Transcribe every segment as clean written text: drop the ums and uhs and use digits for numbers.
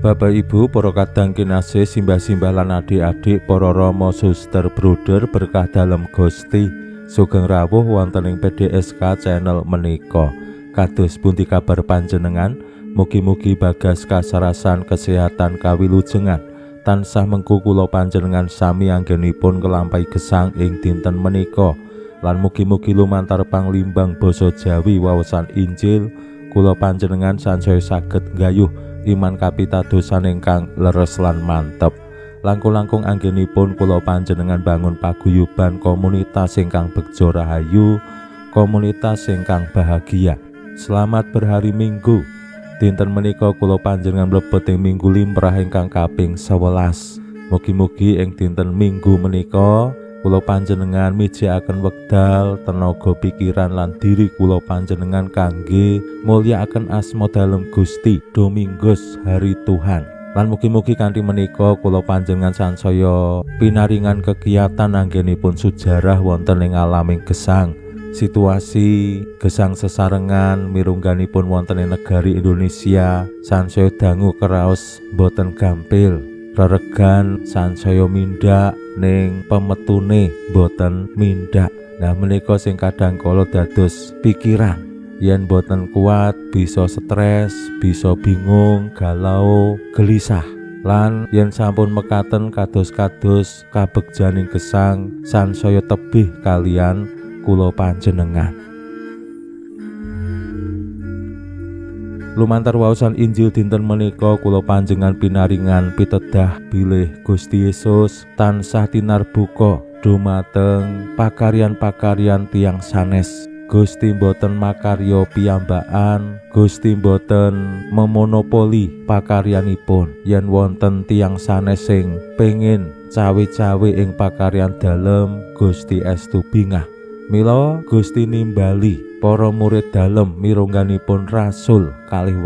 Bapak Ibu, para kadang kinasih, simbah-simbah lan adik-adik, para rama, suster, bruder, berkah dalem Gusti, sugeng rawuh wonten ing PDSK channel menika. Kados pundi kabar panjenengan? Mugi-mugi bagas kasarasan kesehatan kawilujengan tansah mengku kula panjenengan sami anggenipun nglampahi gesang ing dinten menika. Lan mugi-mugi lumantar panglimbang basa Jawi waosan Injil kula panjenengan sansaya saged nggayuh iman kapitadosan ingkang leres lan mantep. Langkung-langkung anggenipun kula panjenengan bangun paguyuban komunitas ingkang begja rahayu, komunitas ingkang bahagia. Selamat berhari Minggu. Dinten menika kula panjenengan mlebet ing Minggu limrah ingkang kaping 11. Mugi-mugi ing dinten Minggu menika kula panjenengan mijikaken wekdal, tenaga, pikiran lan diri kula panjenengan kangge mulyakaken asma dalem Gusti Dominggus hari Tuhan. Lan mugi-mugi kanthi menika kula panjenengan sansaya pinaringan kegiatan anggenipun sejarah wonten ing alaming gesang. Situasi gesang sesarengan mirungganipun wonten ing negari Indonesia sansaya dangu keraos boten gampil. Reregan sansaya mindhak ning pemetune boten mindhak. Nah menika sing kadang kala dados pikiran yen boten kuat bisa stres, bisa bingung, galau, gelisah. Lan yen sampun mekaten kados-kados kabegjaning gesang sansaya tebih kalian kula panjenengan. Lumantar waosan Injil dinten menika kula panjenengan pinaringan pitedah bilih Gusti Yesus tansah tinarbuka dumateng pakaryan-pakaryan tiyang sanes. Gusti mboten makarya piyambakan, Gusti mboten memonopoli pakaryanipun. Yen wonten tiyang sanes sing pengin cawe-cawe ing pakaryan dalem, Gusti estu bingah. Mila Gusti nimbali para murid dalem mirungganipun rasul 12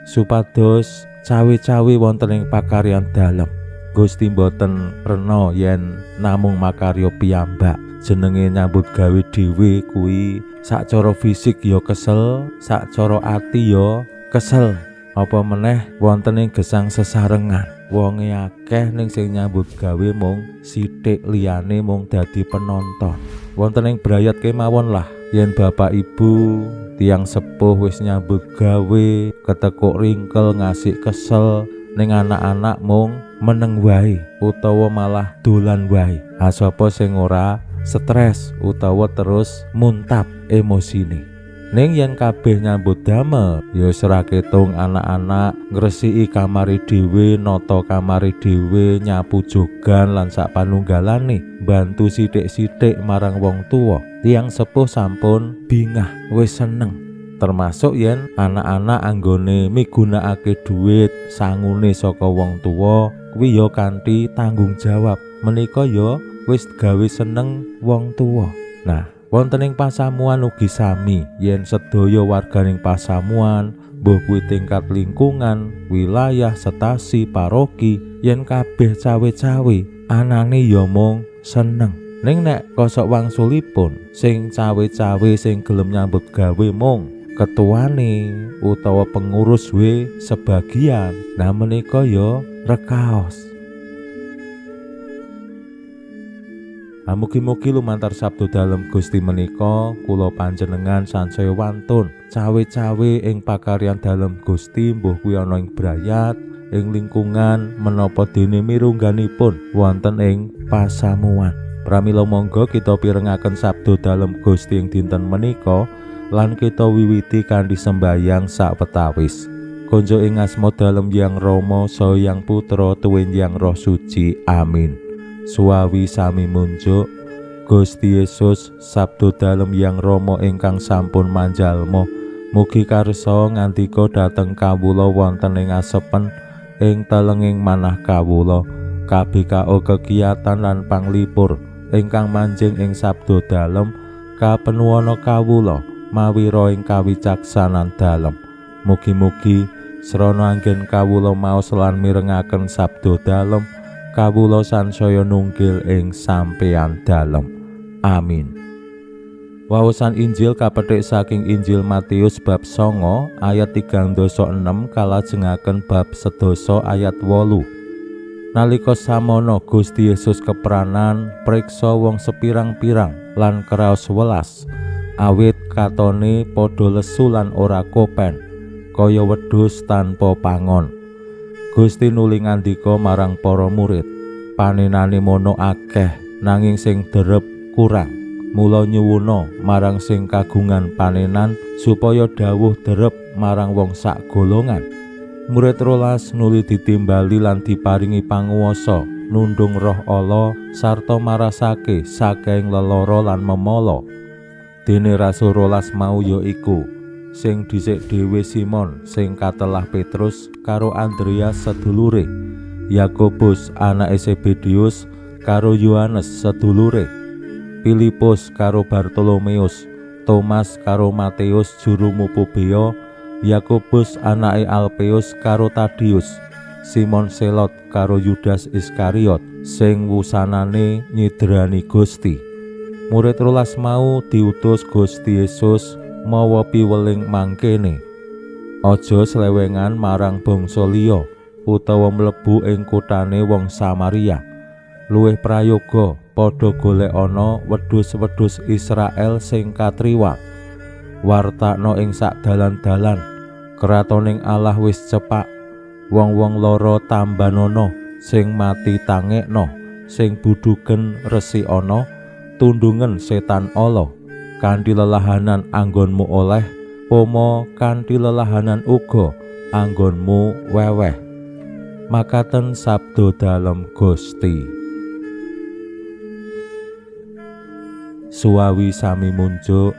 supados cawe-cawe wonten ing pakaryan dalem. Gusti mboten rena yen namung makarya piyambak. Jenenge nyambut gawe dhewe kuwi sacara fisik ya kesel, sacara ati ya kesel. Apa meneh wonten ing gesang sesarengan, wonge akeh ning sing nyambut gawe mung sithik, liyane mung dadi penonton. Wonten ing brayat kemawon lah, yen bapak ibu tiyang sepuh wis nyambut gawe ketekuk ringkel ngasih kesel, ning anak-anak mung meneng wae utawa malah dolan wae. Ha sapa sing ora stres utawa terus muntap emosine. Ning yen kabeh nyambut damel ya wis ora ketung anak-anak ngresiki kamare dhewe, nata kamare dhewe, nyapu jogan lan sak panunggalane, bantu sithik-sithik marang wong tuwa. Tiyang sepuh sampun bingah, wis seneng. Termasuk yen anak-anak anggone migunakake dhuwit sangune saka wong tuwa kuwi ya kanthi tanggung jawab. Menika ya wis gawe seneng wong tuwa. Nah, wonten ing pasamuan ugi sami, yen sedaya warganing pasamuan, mbuh kuwi tingkat lingkungan, wilayah, stasi, paroki, yen kabeh cawe-cawe anane ya mung seneng. Ning nek kosok wangsulipun sing cawe-cawe sing gelem nyambut gawe mung ketuane utawa pengurus we sebagian, nah menika ya rekaos. Mugi-mugi lumantar sabdo dalem Gusti menika kula panjenengan sansaya wantun cawe-cawe ing pakaryan dalem Gusti, mbuh kuwi ana ing brayat, ing lingkungan, menapa dene mirungganipun wonten ing pasamuan. Pramila monggo kita pirengaken sabdo dalem Gusti ing dinten menika lan kita wiwiti kanthi sembayang sawetawis. Konjo ing asma dalem Yang Rama saha Yang Putra tuwin Yang Roh Suci. Amin. Suwawi sami munjuk Gusti Yesus sabdo dalem Yang Rama ingkang sampun manjalma, mugi karsa ngandika dhateng kawula wonten ing asepen ing telenging manah kawula. KBKO kegiatan lan panglipur ingkang manjing ing sabda dalem kapenuwana kawula mawira ing kawicaksanan dalem. Mugi-mugi srana anggen kawula maos lan mirengaken sabda dalem, kawula sansaya nunggil ing sampeyan dalem. Amin. Wawasan Injil kapethik saking Injil Matius bab 9 ayat 36 kalajengaken bab 10 ayat 8. Nalika samono Gusti Yesus kepranan priksa wong sepirang-pirang lan kraos welas, awit katone padha lesu lan ora kopen, kaya wedhus tanpa pangon. Gusti nuli ngandika marang para murid, panenane mono akeh nanging sing derep kurang. Mula nyuwuna marang sing kagungan panenan supaya dawuh derep marang wong sak golongan. Murid rolas nuli ditimbali lan diparingi panguwasa nundung roh ala sarta marasake saking lelara lan memala. Dene rasul rolas mau ya iku sing dhisik dhewe Simon sing katelah Petrus karo Andreas sedulure, Yakobus anake Zebedeus karo Yohanes sedulure, Filipus karo Bartolomeus, Thomas karo Matius juru mupu bea, Yakobus anake Alpeus karo Tadeus, Simon Selot karo Yudas Iskariot sing wusanane nyidrani Gusti. Murid rolas mau diutus Gusti Yesus mawa piweling mangkene, aja slewengan marang bangsa liya utawa mlebu ing kutane wong Samaria. Luwih prayoga padha golek ana wedhus-wedhus Israel sing katriwak. Wartakna ing sak dalan-dalan, kratoning Allah wis cepak. Wong-wong lara tambanana, sing mati tangekna, sing buduken resikana, tundungen setan ala. Kanthi lelahanan anggonmu oleh, pomo kanthi lelahanan uga anggonmu weweh. Makaten sabda dalem Gusti. Suwawi sami munjuk,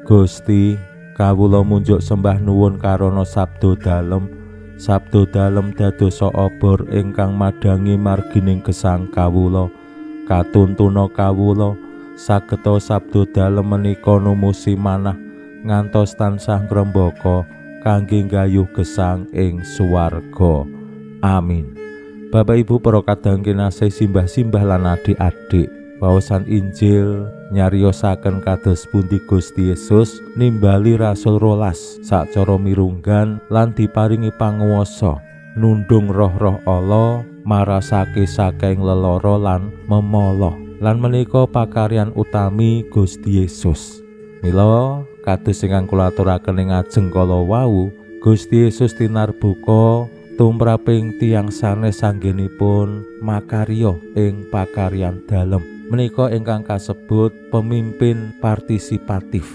Gusti, kawula munjuk sembah nuwun karana sabda dalem. Sabda dalem dadosa obor ingkang madhangi margining gesang kawula. Katuntuna kawula sageta sabda dalem menika numusi manah ngantos tansah ngrembaka kangge nggayuh gesang ing swarga. Amin. Bapak Ibu para kadang kinasih, simbah-simbah lan adik-adik, wawasan Injil nyariosaken kados pundi Gusti Yesus nimbali rasul rolas sacara mirunggan lan diparingi panguwasa nundung roh-roh ala marasake saking lelara lan memala. Lan menika pakaryan utami Gusti Yesus. Mila kados ingkang kula aturaken ing ajeng kala wau, Gusti Yesus tinarbuka tumraping tiyang sanes anggenipun makarya ing pakaryan dalem. Menika ingkang kasebut pemimpin partisipatif.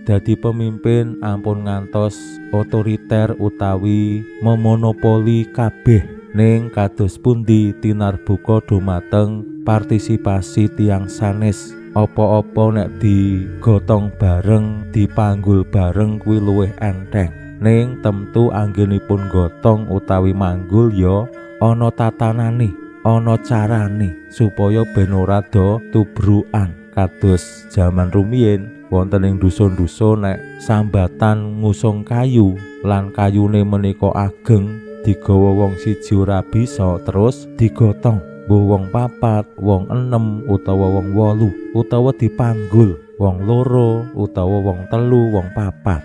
Dadi pemimpin ampun ngantos otoriter utawi memonopoli kabeh, ning kados pundi tinarbuka dumateng partisipasi tiyang sanes. Apa-apa nek digotong bareng, dipanggul bareng kuwi luwih enteng. Ning tentu anggenipun gotong utawi manggul ya ana tatanane, ana carane supaya ben ora do tubrukan. Kados jaman rumiyin wonten ing dusun-dusun nek sambatan ngusung kayu lan kayune menika ageng digawa wong siji ora bisa terus digotong, mbuh wong papat, wong enem utawa wong wolu, utawa dipanggul wong loro utawa wong telu, wong papat.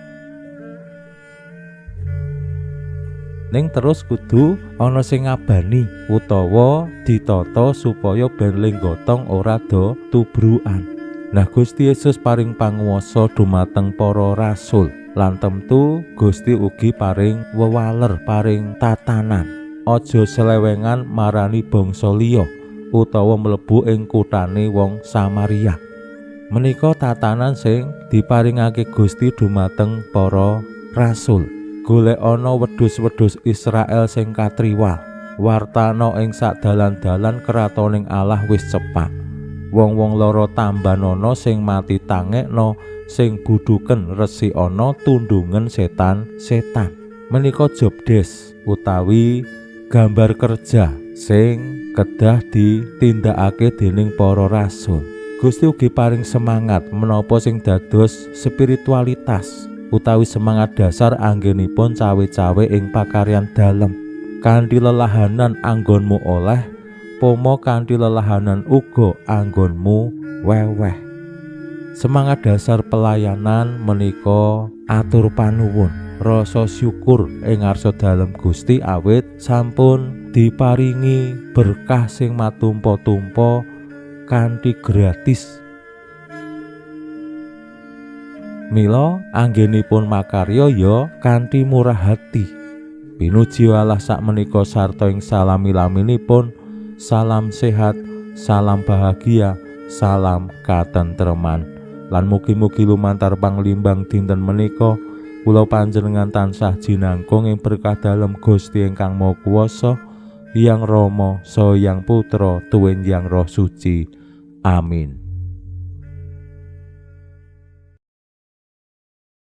Ning terus kudu ana sing ngabani utawa ditata supaya ben ling gotong ora do tubrukan. Nah, Gusti Yesus paring panguwasa dumateng para rasul lan tentu Gusti ugi paring wewaler, paring tatanan. Aja selewengan marani bangsa liya utawa mlebu ing kutane wong Samaria. Menika tatanan sing diparingake Gusti dumateng para rasul. Golek ana wedhus-wedhus Israel sing katriwal, wartana ing sak dalan-dalan kratoning Allah wis cepak. Wong-wong lara tambanana, sing mati tangekna, sing buduken resikana, tundungen setan-setan. Menika jobdesk utawi gambar kerja sing kedah ditindakake dening para rasul. Gusti ugi paring semangat menapa sing dados spiritualitas utawi semangat dasar anggenipun cawe-cawe ing pakaryan dalem. Kanthi lelahanan anggonmu oleh, pomo kanthi lelahanan uga anggonmu weweh. Semangat dasar pelayanan menika atur panuwun, rasa syukur ing ngarsa dalem Gusti awit sampun diparingi berkah sing matumpa-tumpa kanthi gratis. Mila anggenipun makarya ya kanthi murah hati. Pinuji Allah sakmenika sarta ing salami-laminipun, salam sehat, salam bahagia, salam katentreman. Lan mugi-mugi lumantar panglimbang dinten menika kula panjenengan tansah jinangkung ing berkah dalem Gusti ingkang Maha Kuwasa, Hyang Rama, Saha Hyang Putra, tuwin Hyang Roh Suci. Amin.